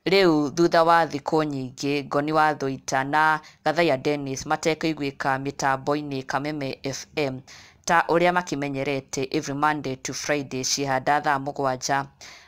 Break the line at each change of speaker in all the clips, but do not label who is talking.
Rĩu thutha wa thikũ nyingĩ Ngoni wa Thuita na Gathaiya Dennis matekũiguĩka mĩtambo-inĩ Kameme FM ta ũrĩa makĩmenyerete every Monday to Friday ciĩhanda thaa 7,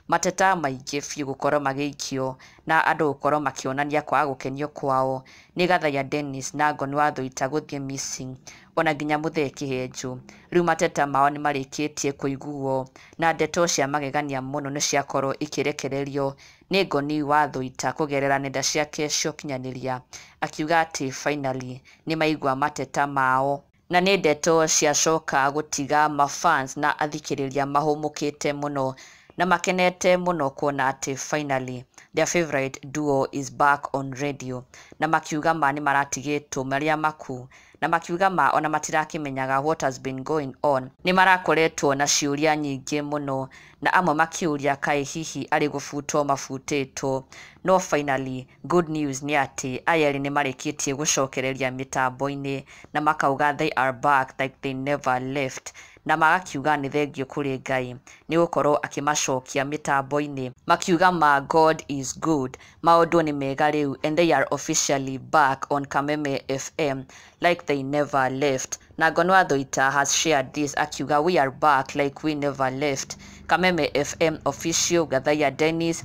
mateta maingĩ biũ gũkorwo magĩikio na andũ gũkorwo makĩonania kwaga gũkenio kwao nĩ Gathaiya Dennis na Ngoni wa Thuita gũthiĩ missing ona nginya Muthee Kĩhenjo. Rĩu mateta mao nĩ marĩkĩtie kũiguo na ndeto cia magegania mũno nĩ ciakorwo ikĩrekererio nĩ Ngoni wa Thuita kũgerera nenda ciake cia ũkinyanĩria, akiuga atĩ finally nĩ maigua mateta mao na nĩ ndeto ciacoka gũtiga mafans na athikĩrĩria mahũmũkĩte mũno na makenete mũno kuona atĩ finally their favorite duo is back on radio, na makiuga ma nĩ maratigĩtwo marĩa maku, na makiuga ma ona matirakĩmenyaga what has been going on. Nĩ marakoretwo na ciũria nyingĩ mũno na amwe makĩũria kaĩ hihi arĩ gũbutwo mabutĩtwo, no finally good news nĩ atĩ aya erĩ nĩ marĩkĩtie gũcokereria mĩtambo-inĩ na makauga they are back like they never left, na magakiuga nĩ thengio kũrĩ Ngai nĩ gũkorwo akĩmacokia mĩtambo-inĩ, makiuga ma God is good, maũndũ nĩ mega rĩu and they are officially back on Kameme FM like they never left. Na Ngoni wa Thuita has shared this akiuga we are back like we never left. Kameme FM official Gathaiya Dennis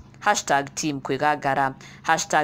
#team Kwigangara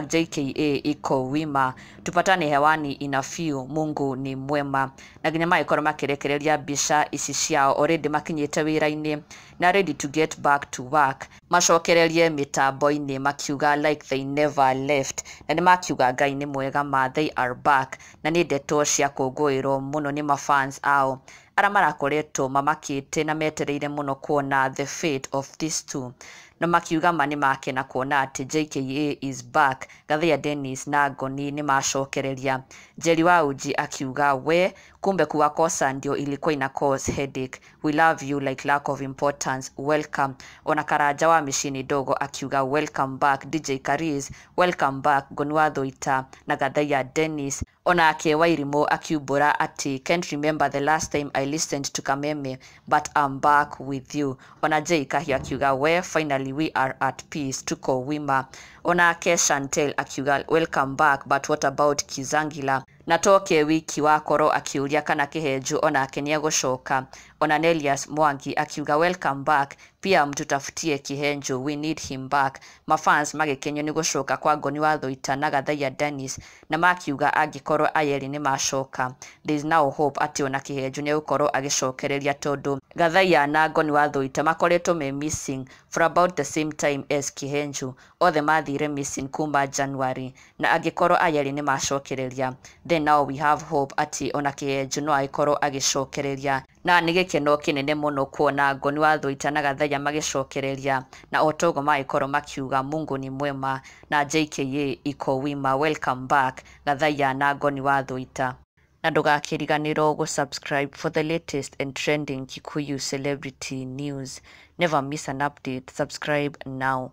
#JKA iko wima, tupatane hewani in a few, Mungu ni mwema. Na nginya magĩkorwo makĩrekereria mbica ici ciao already makinyĩte wĩra-inĩ na ready to get back to work, macokererie mĩtambo-inĩ makiuga like they never left, na nĩ makiuga Ngai nĩ mwega ma they are back, na nĩ ndeto cia kũngũĩrwo mũno nĩ mafans ao arĩa marakoretwo mamakĩte na metereire mũno kuona the fate of these two, na makiuga ma nĩ makena kuona atĩ JKA is back, Gathaiya Dennis na Ngoni nĩ macokereria. Njeri wa Uji akiuga we kumbe kuwakosa ndio ilikuwa ina cause headache, we love you like lack of importance, welcome. Ona Karanja wa Mĩciĩ Ndogo akiuga welcome back DJ Karis, welcome back Ngoni wa Thuita na Gathaiya Dennis. Onake Wairimũ akiumbũra atĩ can't remember the last time I listened to Kameme but I'm back with you. Ona Jay Kahiu akiuga we finally we are at peace, tuko wima. Onake Chantel akiuga welcome back but what about Kizangila. Na toke wiki wakorwo akiũria kana Kĩhenjo onake nĩegũcoka. Ona Nelias Mwangi akiuga welcome back, pia mtutafutie Kĩhenjo, we need him back. Mafans magĩkenio nĩ gũcoka kwa Ngoni wa Thuita na Gathaiya Dennis na makiuga angĩkorwo aya erĩ nĩ macoka there is now hope atĩ ona Kĩhenjo nĩegũkorwo agĩcokereria tondũ Gathaiya na Ngoni wa Thuita makoretwo me missing for about the same time as Kĩhenjo, othe mathire missing kuma January, na angĩkorwo aya erĩ nĩ macokereria then now we have hope atĩ ona Kĩhenjo no agĩkorwo agĩcokereria. Na nĩ gĩkeno kĩnene mũno kuona Ngoni wa Thuita na Gathaiya magĩcokereria na otoguo magĩkorwo makiuga Mungu ni mwema na JKA iko wima, welcome back Gathaiya na Ngoni wa Thuita. Na ndũgakĩriganĩrwo gũ-subscribe for the latest and trending Kikuyu celebrity news. Never miss an update. Subscribe now.